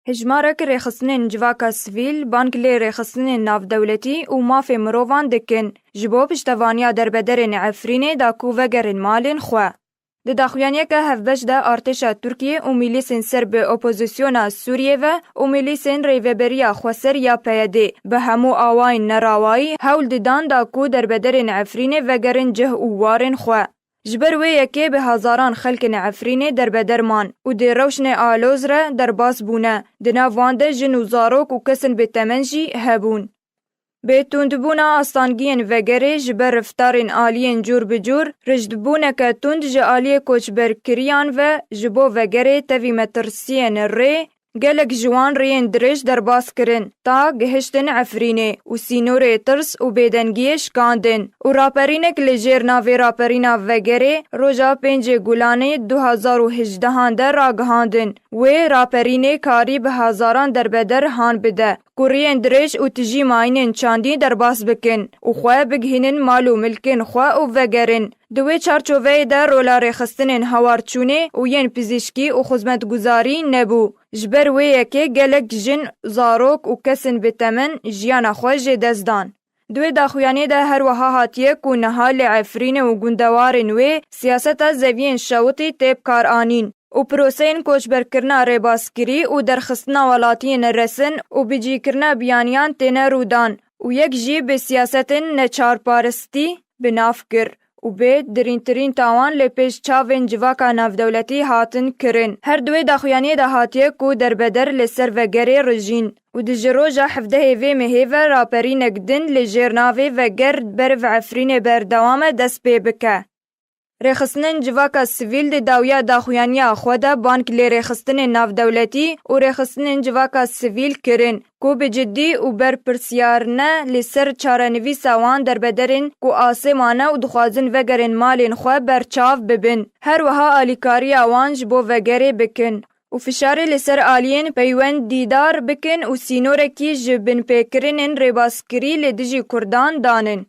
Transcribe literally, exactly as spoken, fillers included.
Hejmarek rêxistinên civaka sivîl bang lê rêxistinên navdewletî û mafê mirovan dikin ji bo piştevaniya derbederên Efrînê da ku vegerin malên xwe. Di daxuyaniyeke hevbeş de artêşa Tirkiyê û milîsên ser bi opozisyona Sûriyê ve û milîsên Rêveberiya Xweser ya P Y D bi hemû awayên nerawayî hewl didan da ku derbederên Efrînê vegerin cih û warên xwe. Ji ber wê yekê bi hezaran xelkên Efrînê derbeder man û di rewşnê aloz re derbas bûne. Di nav wan de jin û zarok û kesên bi temen jî hebûn. Bi tundbûna astangiyên vegerê ji ber reftarên aliyên cûr bi cûr, rijdbûneke tund ji aliyê koçberkiriyan ve ji bo vegerê tevî metirsiyên rê, gelek ji wan rêyên dirêj derbas kirin ta gihiştin Efrînê û sînorê tirs û bêdengiyê şikandin û raperînek li jêr navê Raperîna Vegerê roja pêncê Gulanê du hazar û hejdehan de ragihandin. Wê raperînê karî bi hezaran derbeder han bide ku rêyên dirêj û tijî mayînên çandî derbas bikin û xwe bigihînin mal û milkên xwe û vegerin. Di wê çarçoveyê de rola rêxistinên hawarçûnê û yên pizîşkî û xizmetguzarî nebû. Ji ber wê yekê gelek jin, zarok û kesên bi temen jiyana xwe jê dest dan. Di wê daxuyaniyê de her wiha hatiye ku niha li Efrînê û gundewarên wê siyaseta zeviyên şewitî tê bikaranîn û proseyên koçberkirina rêbaskirî û derxistina welatiyên resin û bicîkirina biyaniyan têne rûdan û yek jî bi siyasetên neçarparistî bi nav kir û bê dirîntirîn tawan li pêş çavên civaka navdewletî hatin kirin. Her di wê daxuyaniyê de hatiye ku derbeder li ser vegerê rijîn û di ji roja hevdehê vê mehê ve raperînek din li jêr navê Veger ber bi Efrînê berdewam e dest pê bike. Rêxistinên civaka sivîl di dawiya daxuyaniya xwe de bang lê rêxistinên navdewletî û rêxistinên civaka sivîl kirin ku bi cidî û berpirsiyarine li ser çarenivîsa wan derbederên ku asê mane û dixwazin vegerin malên xwe berçav bibin. Her wiha alîkariya wan ji bo vegerê bikin û fişarê li ser aliyên peywendîdar bikin û sînorekî ji binpêkirinên rêbaskirî li dijî Kurdan danin.